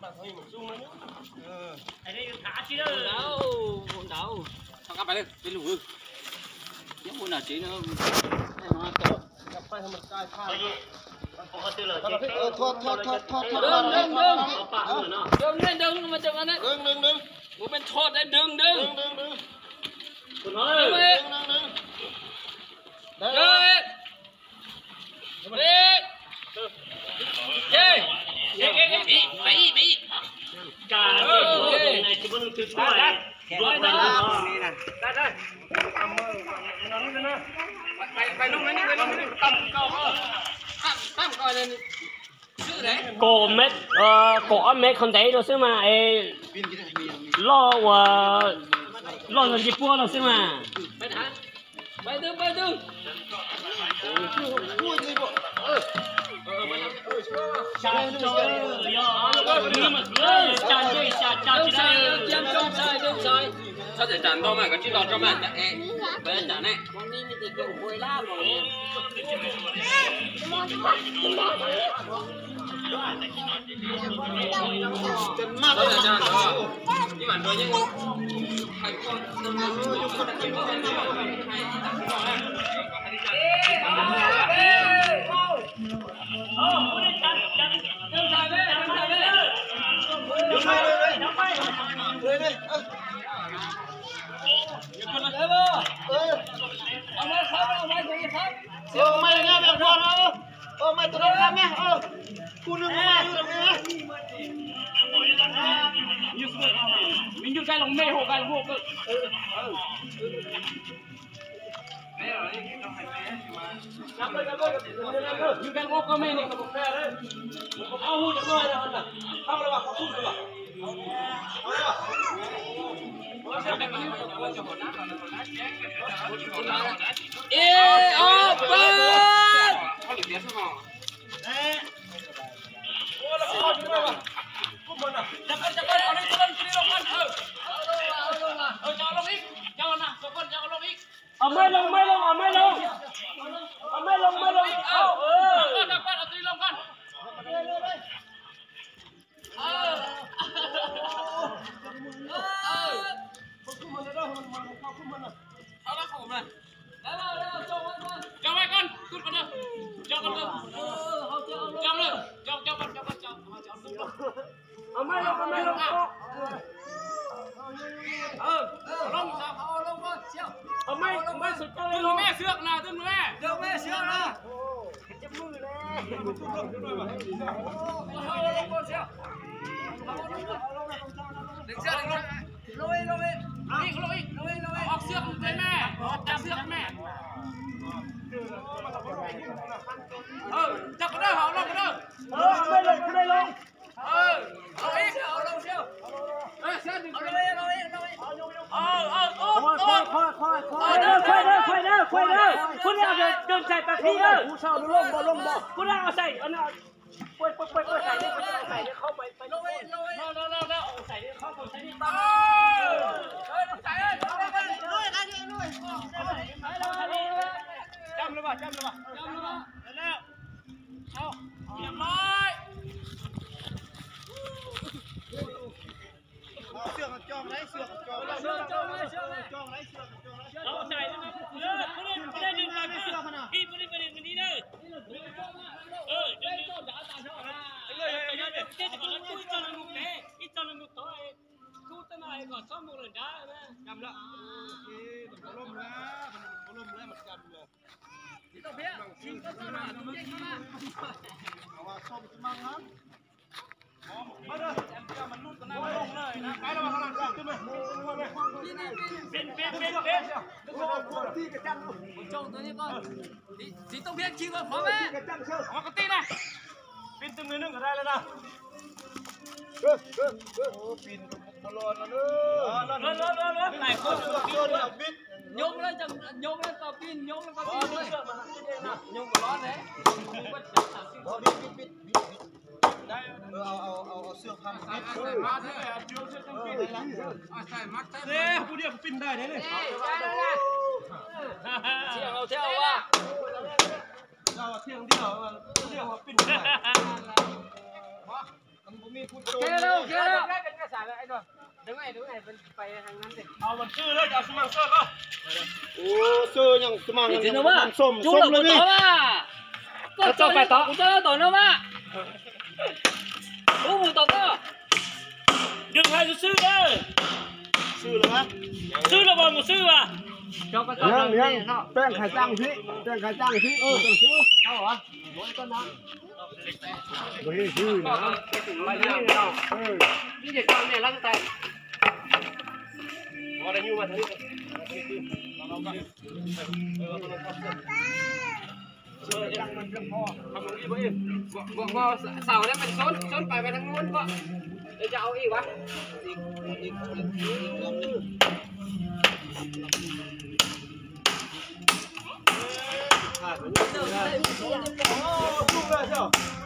Ntawd, ntawd. Tho kab pais lawm, peb lug. Nyob ua nam tsev no. Ntawd, ntawd, ntawd. Ua peb tho dai ntawd ntawd. Kaum mev, kaum ob mev qhov ntev no xwb mas es loj uas loj yog nce puag no xwb mas. Txhob txawm tsam ntau mas koj tsis los tso mas. Ib, ob, peb. Maj loo, maj loo, maj loo. Maj loo, maj loo. Ok lawm, ok lawm. Ua, xwb nyob xi măng, xôm li. Koj tso pais tod, kuv tso tom no mas. Kuv mus tom koj. Dwm hais xwb xwb na. Xwb los mas mus xwb mas. Peb khai tag xwb, peb khai tag xwb, xwb. Xaus na, peb xoob xoob pais, pais thaum nuav pom. Ua, ua, ua, ua.